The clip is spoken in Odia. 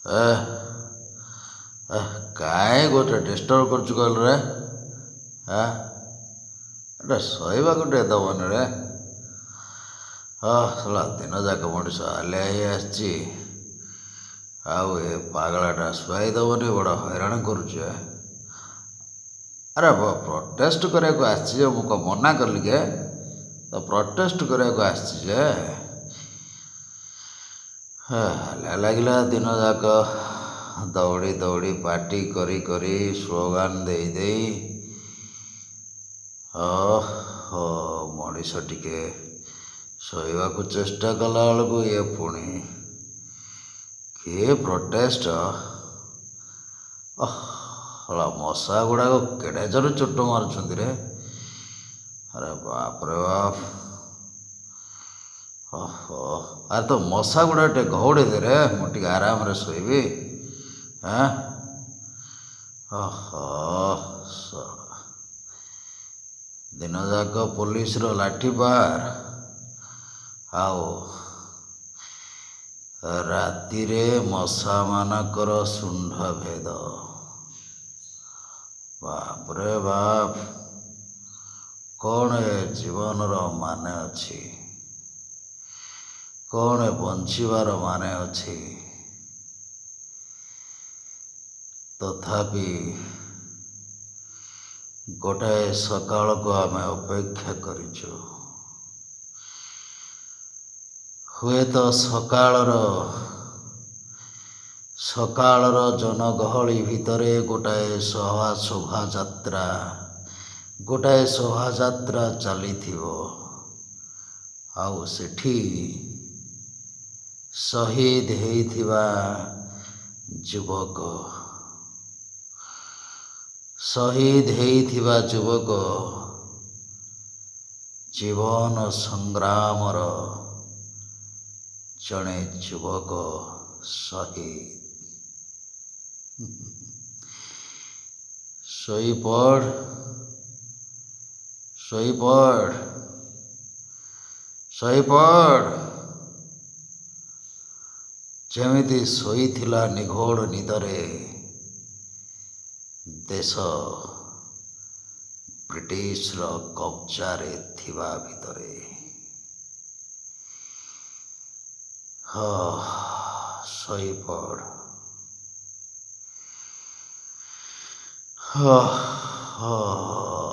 ଏ ଏ କାଇଁ ଗୋଟେ ଡିଷ୍ଟର୍ବ କରୁଛୁ କହିଲୁ ରେ? ଆଁ, ଏଟା ଶୋଇବାକୁ ଟିକେ ଦେବନି ରେ? ହଁ ଶଳା, ଦିନ ଯାକ ମଣିଷ ହାଲିଆ ହେଇ ଆସିଛି, ଆଉ ଏ ପାଗଳାଟା ଶୁଆଇ ଦେବନି, ବଡ଼ ହଇରାଣ କରୁଛି। ଏ ଆରେ, ପ୍ରୋଟେଷ୍ଟ କରିବାକୁ ଆସିଛି ଯେ, ମୁଁ କ'ଣ ମନା କଲି କି? ତ ପ୍ରୋଟେଷ୍ଟ କରିବାକୁ ଆସିଛି ଯେ, ହାଲିଆ ଲାଗିଲା। ଦିନ ଯାକ ଦୌଡ଼ି ଦୌଡ଼ି, ପାଟି କରି କରି, ସ୍ଲୋଗାନ ଦେଇ ଦେଇ। ଓହୋ, ମଣିଷ ଟିକେ ଶୋଇବାକୁ ଚେଷ୍ଟା କଲା ବେଳକୁ ଇଏ ପୁଣି କିଏ ପ୍ରୋଟେଷ୍ଟ। ଓହ, ମଶା ଗୁଡ଼ାକ କେଡ଼େ ଜୋରେ ଚୋଟ ମାରୁଛନ୍ତି ରେ! ଆରେ ବାପରେ ବାପ! ଓହୋ, ଆରେ ତ ମଶା ଗୁଡ଼ାକ ଟିକେ ଘଉଡ଼େଇ ଦେ ରେ, ମୁଁ ଟିକେ ଆରାମରେ ଶୋଇବି। ଆଁ, ଓହୋ, ଦିନଯାକ ପୋଲିସର ଲାଠି ପାହାର, ଆଉ ରାତିରେ ମଶାମାନଙ୍କର ଶୁଣ୍ଢ ଭେଦ। ବାପରେ ବାପ, କ'ଣ ଏ ଜୀବନର ମାନେ ଅଛି? କ'ଣ ବଞ୍ଚିବାର ମାନେ ଅଛି? ତଥାପି ଗୋଟାଏ ସକାଳକୁ ଆମେ ଅପେକ୍ଷା କରିଛୁ। ହୁଏତ ସକାଳର ଜନଗହଳି ଭିତରେ ଗୋଟାଏ ଶୋଭାଯାତ୍ରା, ଗୋଟାଏ ଶୋଭାଯାତ୍ରା ଚାଲିଥିବ, ଆଉ ସେଠି ଶହୀଦ ହେଇଥିବା ଯୁବକ, ଶହୀଦ ହେଇଥିବା ଯୁବକ, ଜୀବନ ସଂଗ୍ରାମର ଜଣେ ଯୁବକ ଶହୀଦ। ଶୋଇପଡ଼, ଶୋଇପଡ଼, ଶୋଇପଡ଼, ଯେମିତି ଶୋଇଥିଲା ନିଘୋଡ଼ ନିଦରେ ଦେଶ ବ୍ରିଟିଶର କବ୍ଜାରେ ଥିବା ଭିତରେ। ହଁ, ଶୋଇପଡ଼। ହଁ ହଁ।